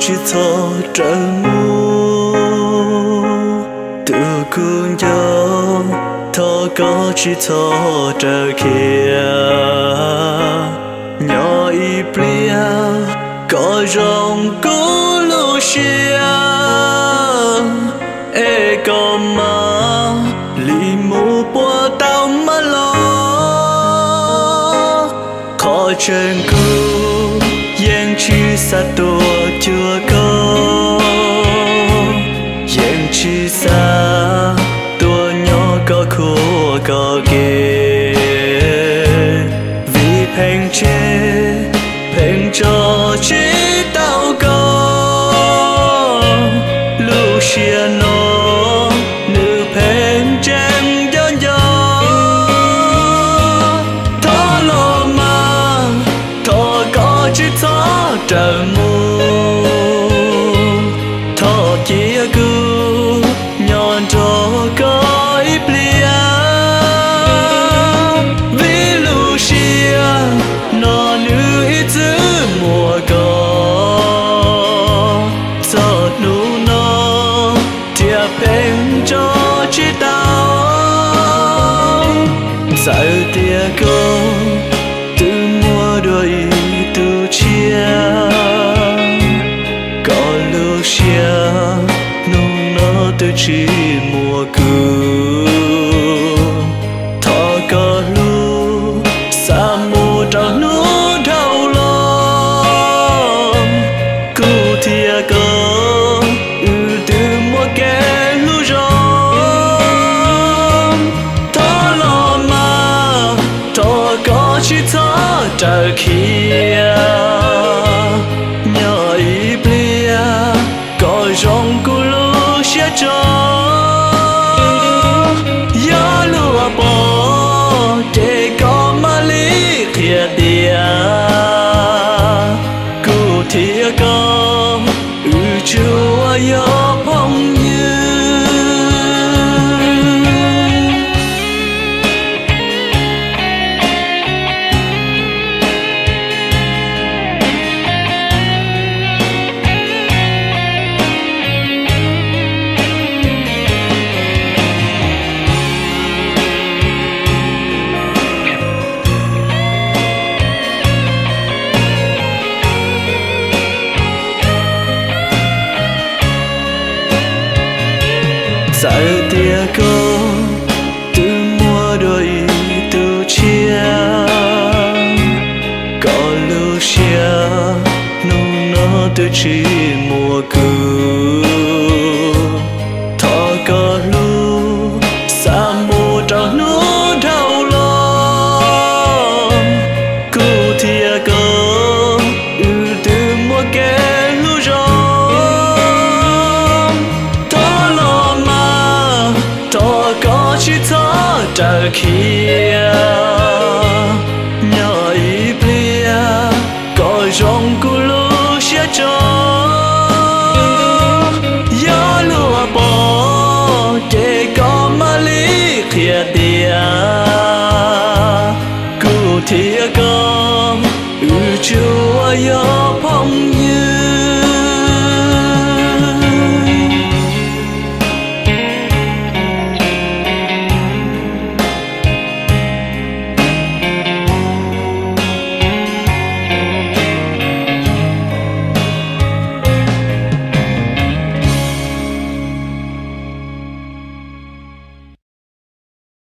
tsis txhob rawm mus. Tus kuv nco, thov koj tsis txhob rawm khiav. Nyob ib pliag kom zoo kuv lub siab, es koj mam li mus puas tau mam los. Qhov tseeb kuv yeej tsis xav tuaj cuag koj, yeej tsis xav tuaj nyob koj khua koj ke, vim pheej tseg pheej tso tsis tau koj. Lub siab no nws pheej tseem nco nco. Thov los mas, thov koj tsis txhob rawm mus. Thov cia kuv nyob nrog koj ib pliag, vim lub siab no nws ib txwm muaj koj. Txog hnub no thiaj pheej tso tsis tau. Txawm tias koj twb muaj dua ib tug tshiab, koj lub siab hnub no twb tsis muaj kuv. Thov koj hlub, xa mus rau hnub dhau los. Kuv thiab koj, wb twb muaj kev hlub zoo. Thov los mas, thov koj tsis txhob rawm khiav. Nyob ib pliag kom zoo kuv lub siab tso. Yog luag pom ces koj mam li qhia tias kuv thiab koj, wb tsuas yog phooj ywg. Txawm tias koj twb muaj dua ib tug tshiab, koj lub siab hnub no twb tsis muaj kuv. Thov koj hlub, xa mus rau hnub dhau los. Kuv thiab koj, wb twb muaj kev hlub zoo. Thov los mas, thov koj tsis txhob rawm khiav. Nyob ib pliag kom zoo kuv lub siab tso. Yog luag pom ces koj mam li qhia tias kuv thiab koj, wb tsuas yog phooj